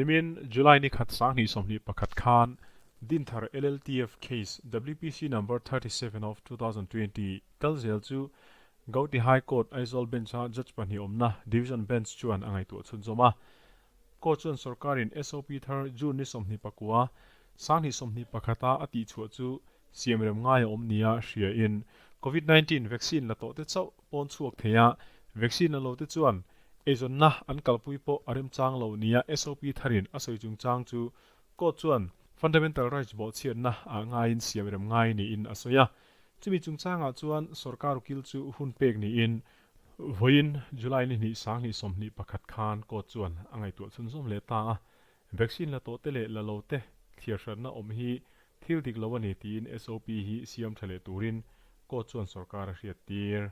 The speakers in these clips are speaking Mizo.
Nimin July ni khat 2021 khan Dinthar LLTF case WPC number 37 of 2020 kal zel chu Gauhati High Court Aizawl Bench-a Judge pahnih awmna Division Bench chuan a ngaihtuah chhunzawm a. Court chuan sorkarin SOP thar June ni 29, 2021 a a tihchhuah chu siamrem ngai a awm nia hriain Covid 19 vaccine la tawh te chauh pawn chhuak thei a, vaccine la lo te chuan eizawnna an kalpui pawh a remchang lo nia SOP tharin a sawi chungchang chu court chuan fundamental rights bawhchhiatna ah ngaiin siamrem ngai niin a sawi a. Chumi chungchangah chuan sorkar ukil chu hun pek niin vawiin July ni hnih 2021 khan court chuan a ngaihtuah chhunzawm leh ta a, vaccine la tawh te leh la lo te thliar hranna awm hi Thil dik lo a ni tiin SOP hi siam tha leh turin court chuan sorkar a hriat tir.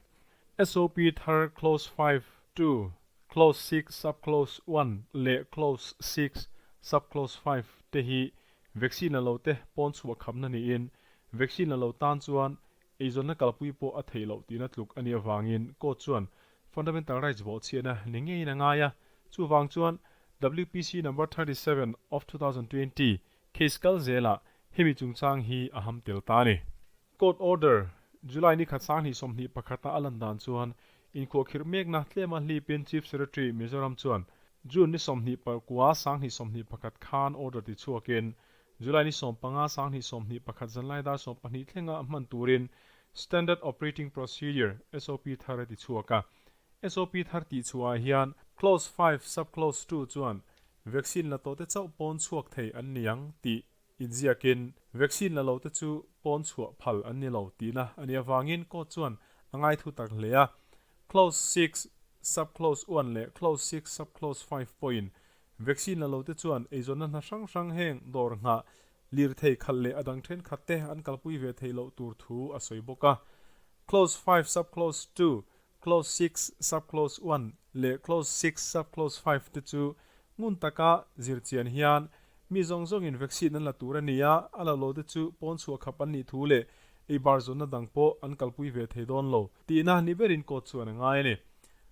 SOP thar clause 5, 2, clause 6 sub clause 1 leh clause 6 sub clause 5 te hi vaccine la lo te pawn chhuah khamna niin vaccine la lo tan chuan eizawnna kalpui pawh a theih loh tihna tluk a nih avangin court chuan fundamental rights bawhchhiahna ni ngeiin a ngai a. Chuvang chuan WPC number 37 of 2020 Case kal zelah hemi chungchang hi a ham tel ta a ni. Court order, July ni khat 2021 a a lan dan chuan inkhuahkhirh mekna tlema hlipin Chief Secretary Mizoram chuan June ni 29 2021 khan order ti chhuakin July ni 15 2021 zanlai dar 12 thlenga hman turin Standard Operating Procedure, SOP, thar a ti chhuak a. SOP thar tih chhuahah hian Clause 5 sub clause 2 chuan Vaccine la tawhte chauh pawn chhuak thei an ni ang tih inziakin vaccine la lote chu pawn chhuah phal an ni lo tihna a nih avangin court chuan a ngaithu tak hle a. Clause 6 sub clause 1 leh Clause 6 sub clause 5 pawhin vaccine la lote chuan eizawnna hna hrang hrang heng dawr nghah lirthei khalh leh a dang thenkhatte an kalpui ve theih loh tur thu a sawi bawk a. Clause 5 sub clause 2 Clause 6 sub clause 1 leh Clause 6 sub clause 5 te chu ngun taka zir chian hian mi zawng zawngin vaccine an la tur a ni a, a la lo te chu pawn chhuah khap an nih thu leh ei bar zawnna dang pawh an kalpui ve thei dawn lo tihna ni berin court chuan a ngai a ni.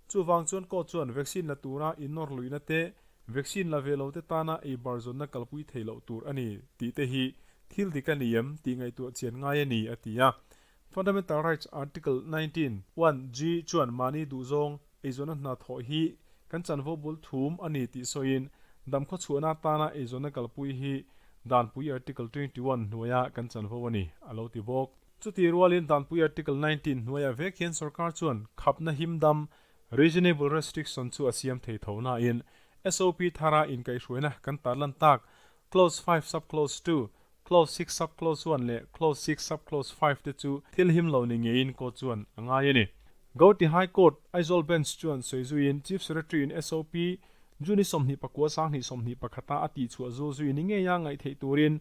Chuvang chuan court chuan vaccine la tura innawr luihna te, vaccine la ve lo te tana ei bar zawnna kalpui thei loh tur a ni tih te hi thil dik a ni em tih ngaihtuah chian ngai a ni, a ti a. Fundamental Rights Article 19, 1, G chuan mahni duhzawng eizawnna hna thawh hi kan chanvo bul thum a ni tih sawiin damkhaw chhuahna atana eizawnna kalpui hi Danpui Article 21 hnuaia kan chanvo a ni, a lo ti bawk. Chutih rualin Danpui Article 19 hnuaiah vek hian sorkar chuan khapna himdam, reasonable restriction, chu a siam thei tho nain SOP thara inkaihhruaina kan tarlan tak Clause 5 sub clause 2 Clause 6 sub clause 1 leh Clause 6 sub clause 5 te chu thil him lo ni ngeiin court chuan a ngai a ni. Gauhati High Court, Aizawl Bench chuan sawi zuiin Chief Secretary in SOP June 29 2021 a a tihchhuah zul zui ni ngeia ngaih theih turin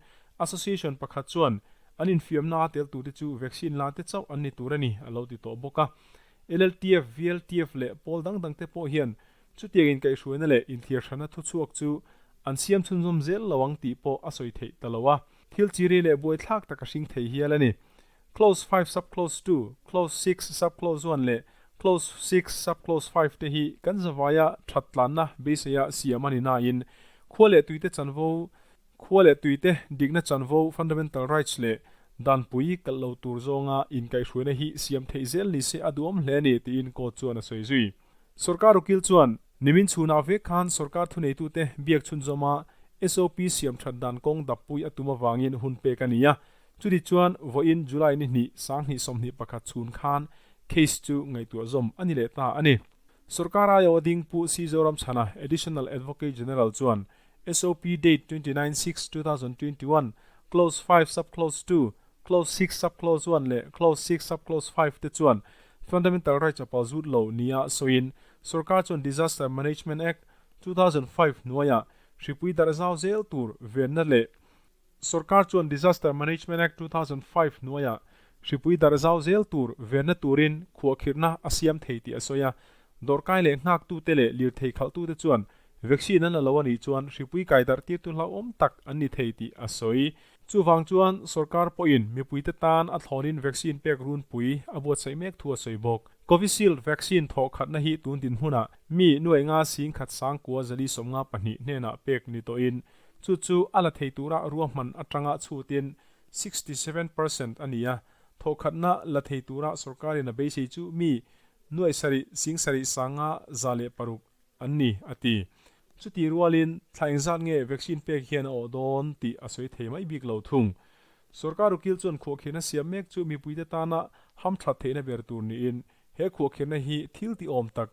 Association pakhat chuan an infiamna a tel turte chu vaccine la te chauh an ni tur a ni a lo ti tawh bawk a. LLTF, VLTF leh pawl dang dangte pawh hian Chutiang inkaihhruaina leh inthiarhranna thuchhuak chu an siam chhunzawm zel lo ang tih pawh a sawi theih ta lo a, thil chiri leh buaithlak tak a hring thei hial a ni. Clause 5 sub clause 2, Clause 6 sub clause 1 leh Clause 6 sub clause 5 te hi kan zavaia that tlanna beiseia siam a ni nain khua leh tuite chanvo khua leh tuite dikna chanvo fundamental rights leh danpui kalh lo tur zawnga inkaihhruaina hi siam theih zel ni se a duhawm hle a ni tiin court chuan a sawi zui. Sorkar ukil chuan nimin chhunah vek khan sorkar thuneitute biak chhunzawma SOP siam that dan kawng dappui a tum avangin hun pek a ni a. Chuti chuan vawiin July ni hnih 2021 chhun khan case chu ngaihtuah zawm a ni leh ta a ni. Sorkar aiawh ding Pu C Zoramchhana, Additional Advocate General chuan SOP date 29/6/2021, Clause 5 sub clause 2, Clause 6 sub clause 1 leh Clause 6 sub clause 5 te chuan Fundamental Rights a pal zut lo nia sawiin sorkar chuan Disaster Management Act, 2005 hnuaiah hripui darh zau zel tur venna leh Sorkar chuan Disaster Management Act, 2005 hnuaiah hripui darh zau zel tur venna turin khuahkhirhna a siam thei tih a sawi a. Dawrkai leh nghaktute leh lirthei khalhtute chuan vaccine an la lo a nih chuan hripui kai darh tirtu hlauhawm tak an ni thei tih a sawi. Chuvang chuan sorkar pawhin mipuite tan a thlawnin vaccine pek runpui a buatsaih mek thu a sawi bawk. Covishield vaccine thawh khatna hi tun dinhmunah mi nuai nga sing khat sangkua zali sawmnga pahnih hnenah pek ni tawhin chu chu a la thei tura ruahman atanga chhutin 67% a ni a. Thawh khatna la thei tura sorkarin a beisei chu mi nuai sarih sing sarih sanga za leh paruk an ni, a ti. Chuti rualin thla engzat nge vaccine pek hian a awh dawn tih a sawi thei mai bik lo thung. Sorkar ukil chuan khuahkhirhna siam mek chu mipuite tana hamthat theihna ber tur niin he khuahkhirhna hi thil ti awm tak,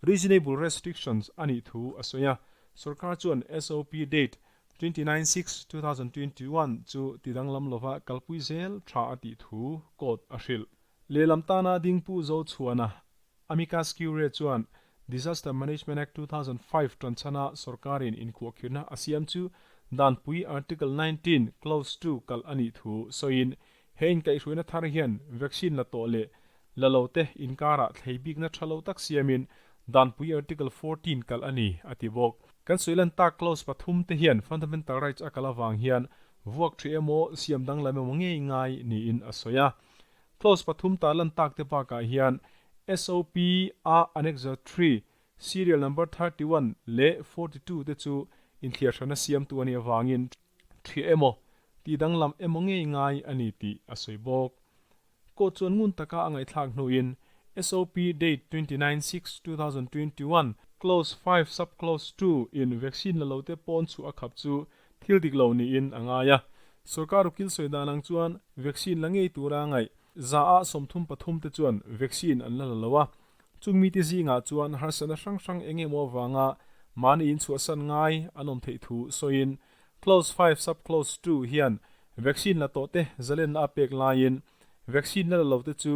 reasonable restrictions, a nih thu a sawi a. Sorkar chuan SOP date 29 6 2021 chu tidanglam lova kalpui zel tha a tih thu court a hrilh. Lehlam tana dingpu Zochhuana Amicus Curiae chuan Disaster Management Act 2005 tanchhana sorkarin inkhuahkhirhna a siam chu Danpui Article 19 Clause 2 kalh a nih thu sawiin he inkaihhruaina thar hian vaccine la tawh leh la lo te inkarah thlei bikna tha lo tak siamin Danpui Article 14 kalh a ni a ti bawk. Kan sawi lan tak Clause pathum te hian Fundamental Rights a kalh avang hian vuak thi emaw siam danglam emaw ngei ngai niin a sawi a. Clause pathum ta lan tak te bakah hian SOP a Annexure 3, Serial Number 31 leh 42 te chu inthliarhrana siamtu a nih avangin ṭhia emaw, tih danglam emaw ngei ngai a ni tih a sawi bawk. Court chuan ngun taka a ngaihthlak hnuin SOP date 29 6 2021, Clause 5 sub clause 2 in vaccine la lote pawn chhuah a khap chu Thil dik lo niin a ngai a. Sorkar ukil sawi dan ang chuan vaccine la ngei tura ngaih za ah 33 te chuan vaccine an la la lo a. Chung mite zingah chuan harsatna hrang hrang eng emaw avanga mahni inchhuahsan ngai an awm theih thu sawiin Clause 5 sub clause 2 hian vaccine la tawh te zalenna a pek laiin vaccine la la lo te chu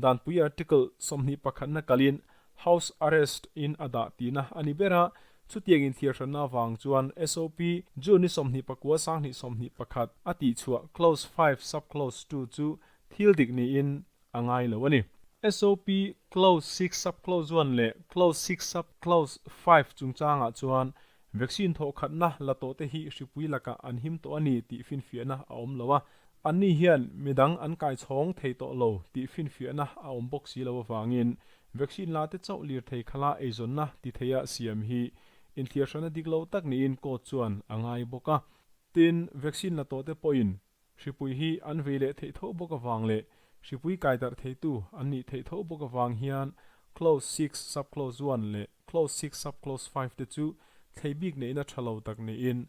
danpui article 21 na kalin House arrest in a dah tihna a ni ber a, chutiang inthiarhranna avang chuan SOP June ni 29 2021 a tihchhuah Clause 5 sub clause 2 chu thil dik niin a ngai lo a ni. SOP Clause 6 sub clause 1 leh Clause 6 sub clause 5 chungchangah chuan vaccine thawhkhatna la tawhte hi hripui lakah an him tawh a ni tih finfiahna a awm lo a, anni hian midang an kaichhawng thei tawh lo tih finfiahna a awm bawk si lo avangin Vaccine la te chauh lirthei khala eizawnna ti theia siam hi inthiarhrana dik lo tak niin court chuan a ngai bawk a. Tin, vaccine la tawh te pawhin hripui hi an vei leh theih tho bawk avang leh hripui kai darh theitu an nih theih tho bawk avang hian Clause 6 sub clause 1 leh Clause 6 sub clause 5 te chu thlei bik neihna tha lo tak niin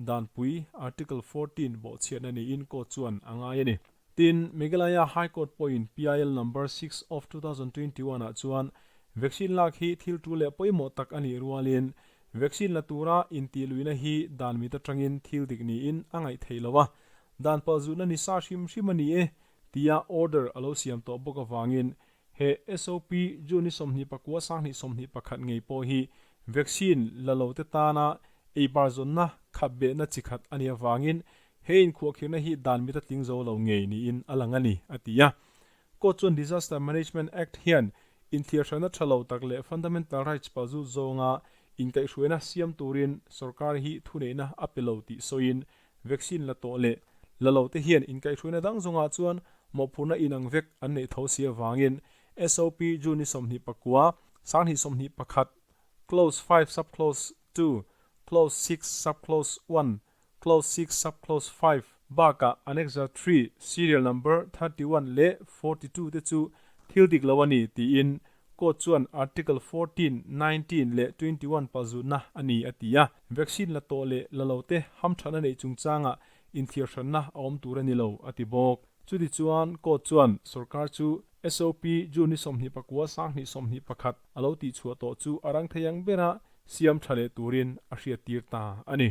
Danpui Article 14 bawhchhiatna niin court chuan a ngai a ni. Tin, Meghalaya High Court pawhin PIL Number 6 of 2021 ah chuan vaccine lak hi thil tul leh pawimawh tak a nih rualin vaccine la tura intihluihna hi dan mit atangin thil dik niin a ngaih theih lo a, dan palzutna ni sa hrim hrim a ni e tia order a lo siam tawh bawk avangin he SOP June ni 29 2021 ngei pawh hi vaccine la lo te tana eibar zawnna khap behna chi khat a nih avangin He inkhuahkhirhna hi dan mit a tling zo lo ngei niin a lang a ni, a ti a. Court chuan Disaster Management Act hian inthiarhrana tha lo tak leh fundamental rights palzut zawnga inkaihhruaina siam turin sorkar hi thuneihna a pe lo tih sawiin vaccine la tawh leh la lo te hian inkaihhruaina dang zawngah chuan mawhphurhna inang vek an neih tho si avangin SOP June ni 29, 2021, Clause 5 sub clause 2, Clause 6 sub clause 1 Clause 6 sub clause 5 bakah Annexure 3 serial number 31 leh 42 te chu thil dik lo a ni tiin Court chuan Article 14, 19 leh 21 palzutna a ni a ti a. Vaccine la tawh leh la lo te hamthatna neih chungchangah inthiarhranna a awm tur a ni lo a ti bawk. Chuti chuan Court chuan sorkar chu SOP June ni 29 2021 a lo tihchhuah tawh chu a rang thei ang bera siam tha leh turin a hriattir ta a ni.